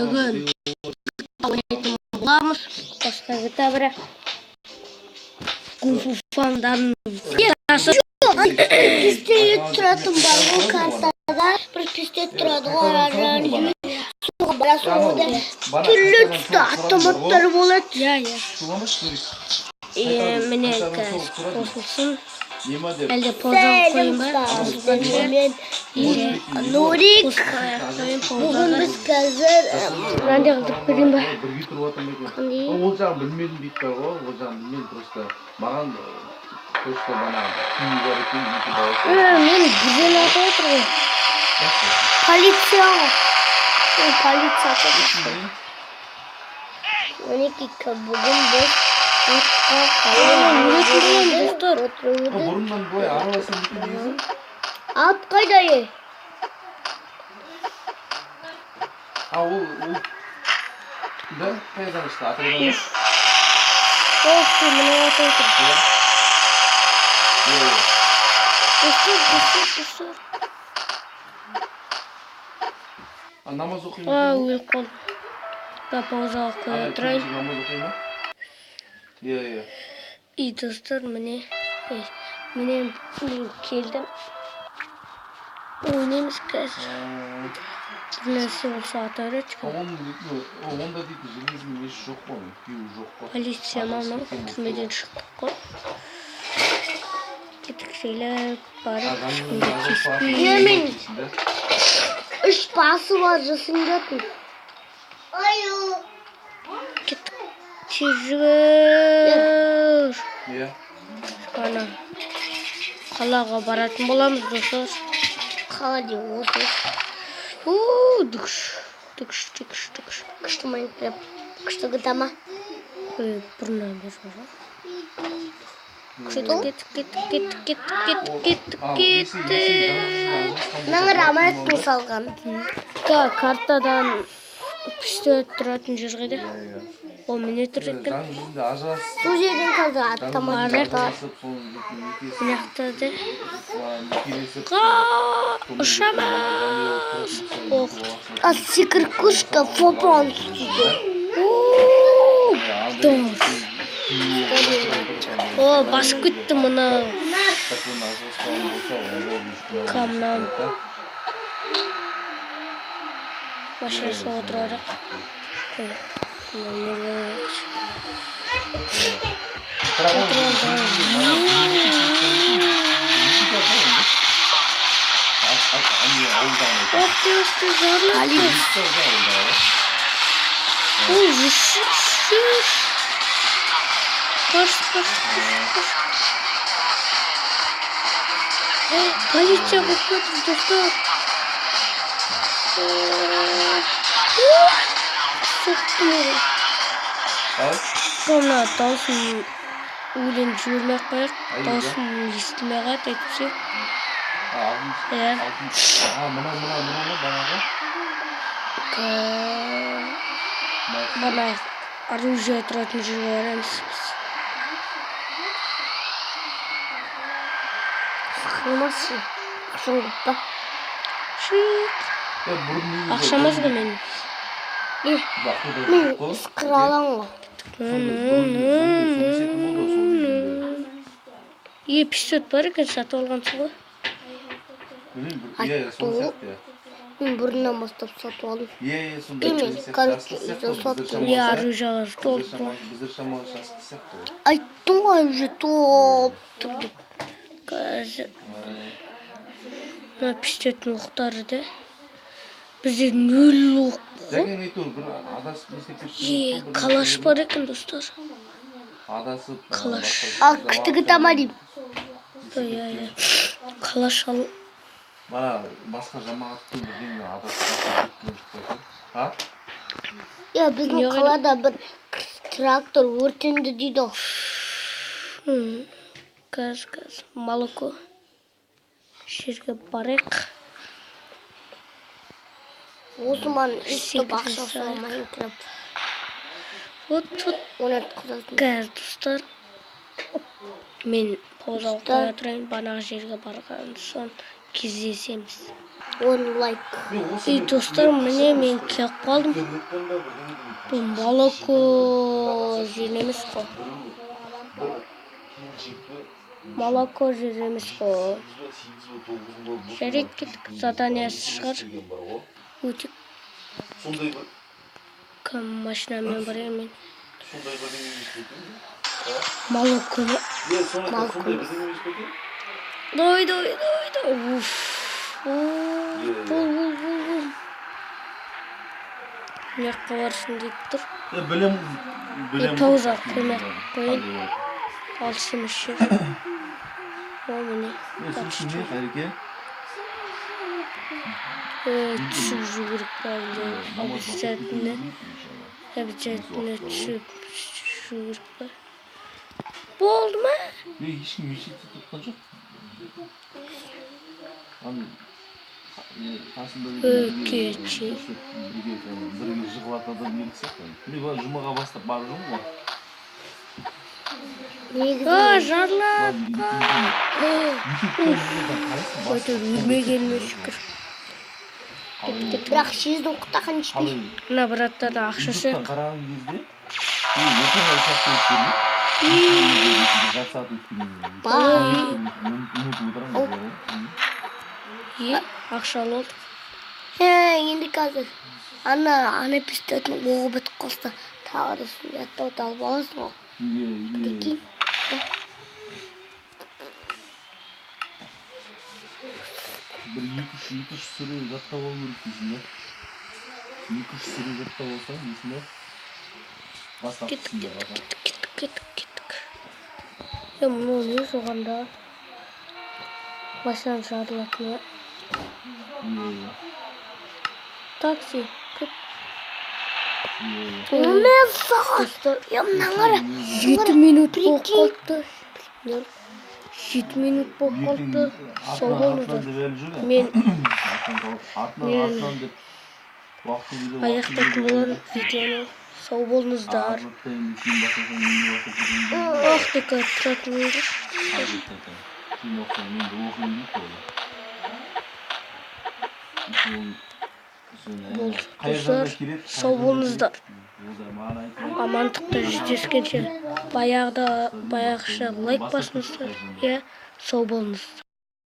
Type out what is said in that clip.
Бүгін ойнайтын боламыз. Басқа GTA бірақ. Кунг-фу панданың Пистолет тұратын бар ғой картада. Бір пистолет тұрады ғой, оранжевый. Соған барасың, онда түрлі түсті автоматтар болады. Иә. Міне, қазір қосылсын. Әлде паузаға қояйын ба? Мен Иә. Нурик. Қосып қояйын Бүгін паузаға. біз қазір Мынандай қылдырып көрейін ба? Бірге тұрып жатыр ма екен? Қандай? Ол жағын білмедім дейді бар ғой, ол жағын білмедім, просто маған то, что бағанағы күйеуі бар екен, екі баласы бар. Мен бірден атып отыр ғой. Полиция ғой. Ол полиция атады. Мінекей, бүгін біз атқа Мен өлетін боламын, достар. Ол бұрыннан былай араласып екен негізі. Ат қайда, ей? А ол да қайдан шықты, Атыраудан ба? Ох ты, міне атып отыр. Иә. Достар, достар, достар. А намаз оқи ма? А, өліп қалдым. Да, паузаға қоя Ана тұрайын. келіншек намаз оқи ма? Иә. И достар, міне, міне, мен келдім. Ойнаймыз қазір. Бір нәрсе болса ата береді. Оның дейтін, онда дейтін железный несі жоқ қой, оның күйеуі жоқ қой. Полиция ма мынау? Түрмеден шықтық қой. Кеттік, жайлап барып, ешкімге тиіспей. Иә, мен үш басы бар жасыңдатын. Кеттік. Тез жүгір. Иә. Ана қалаға баратын боламыз, достар. Қала де осы. У, дүкш, дүкш, дүкш, дүкш. Күшті Майнкрафт. Күшті GTA ма? Ой, бұрыннан бері бар ғой. Күшті ғой. Кеттік, кеттік, кеттік, кеттік, кеттік, кеттік, А, кеттік. Мынаң Рамаевтың салған. Ка, картадан пистолет тұратын жер қайда? Иә. О, міне тұр екен. Заң жүзінде ажырасып, Сол жерден қазір автоматтар бар. ажырасып, соның дейтін некесі, Мына жақта да. некелесіп, Қа, ұшамыз. Ох. А секіркушка фопон істейді. У, дос. О, басып кетті мына. Камнан. Машинасына отырайық. Ой, мына не қояйықшы. Отырып Ох ты, ох ты, жарылып. Ой, жүз, жүз. Қаш, қаш, қаш, қаш. Полиция болып кетті, достар. Соқтым ғой. Мына дауысын өлең жібермей ақ қояйық. Дауысым естілмей қалады әйтпесе. Иә. Мына, мына, мына, бағанағы. Бана оружие тұратын жерге барамыз біз. Сықылмашы. Ақшаң көп па? Шық. Ақшамыз ғой менің. Мен сықыра аламын ғой. Е, пистолет бар екен, сатып алғансың ғой. Иә, сол сияқты, иә. Мен бұрыннан бастап сатып алдым. Иә, сондай. Мен, короче, үйден саттым. Иә, оружиялар толып тұр. Біздер шамалы жастық сияқты ғой. Айттым ғой, уже топ тұр деп. Қазір мына пистолеттің оқтары да. Бізде нөл оқ қой. Жәкең әйтеуір бір адасып не істеп кеткен Е, жоқ қой, бір калаш нәрсе. бар екен, достар. Адасып, Калаш. Ал күшті GTA ма деймін. Иә. Калаш ал. Бана басқа жамағаттың бірдеңе адасып кеткен жоқ па екен? А? Иә, біздің Не қайда? қалада бір трактор өртенді дейді ғой. Қазір, қазір. Молоко. Жерге барайық. Осы маған өйстіп Секіріп ақша салайық. Майнкрафт. Вот, вот. Ойнатқызатын. Қазір, достар. Мен паузаға қоя тұрайын. Банағы жерге барған соң кездесеміз. 10 лайк. И достар, міне мен келіп қалдым. Бұл молоко жер емес қой. Молоко жер емес қой. Жарайды, кеттік. Заданиясы шығар. Өтік. Кім машинамен барайын мен. Молоко. Молоко. Давай, давай, давай, давай. Уф. Бол, бол, бол, бол. Мына жаққа барсын деп тұр. Білем, білем. Пауза қоймай ақ қояйын. Алыс емес жер. О, міне. Не, Қайреке? Түсіп жүру керек па әлде? Обязательно. Обязательно түсіп жүру керек па? Болды ма? Ешкім мешітте тұтқан жоқ. Қасында Кетші. Бірге жығылатын адам екі сияқты. Мен бұны жұмаға бастап барып жүрмін ғой. Негізі Жарлап. Өте өлмегеніме шүкір. Бірақ сездің құтақан ішпей. Мына браттардың ақшасы. Қараған кезде оңай сияқты өткенде, жарты сағат өткеннен ұмытып отырамын. Е, ақшалы болдық. Енді қазір ана пистолеттің оғы бітіп қалса, тағы да сондай аттауды алып аласың ғой. Прикинь. Бір екі-үш сүре жаттап алу керек дейсің да. 2-3 сүре жаттап алсаң дейсің да. Бастап Кеттік, түсінде кеттік, қаласың. кеттік, кеттік, кеттік. Е, мынау не жоғанда? Машина жарылатын, иә. Иә, Такси. Көп. иә. Мен саған. Достар, Е, мына қара. 7 минут болып қалыпты. 7 минут болып қалыпты. Сау болыңыздар. Мен Артынан артынан деп уақыты келе аяқтайтын боламын видеоны. Сау болыңыздар. Кейін бастасаң мен де бастап кетемін. Ақтыка тұратын болыңыздар. Кейін оқысаң мен де оқимын дейді ғой. Болды. Достар, сау болыңыздар. Амандықта жүздескенше, баяғыда баяғыша лайк басыңыздар. Иә, сау болыңыздар.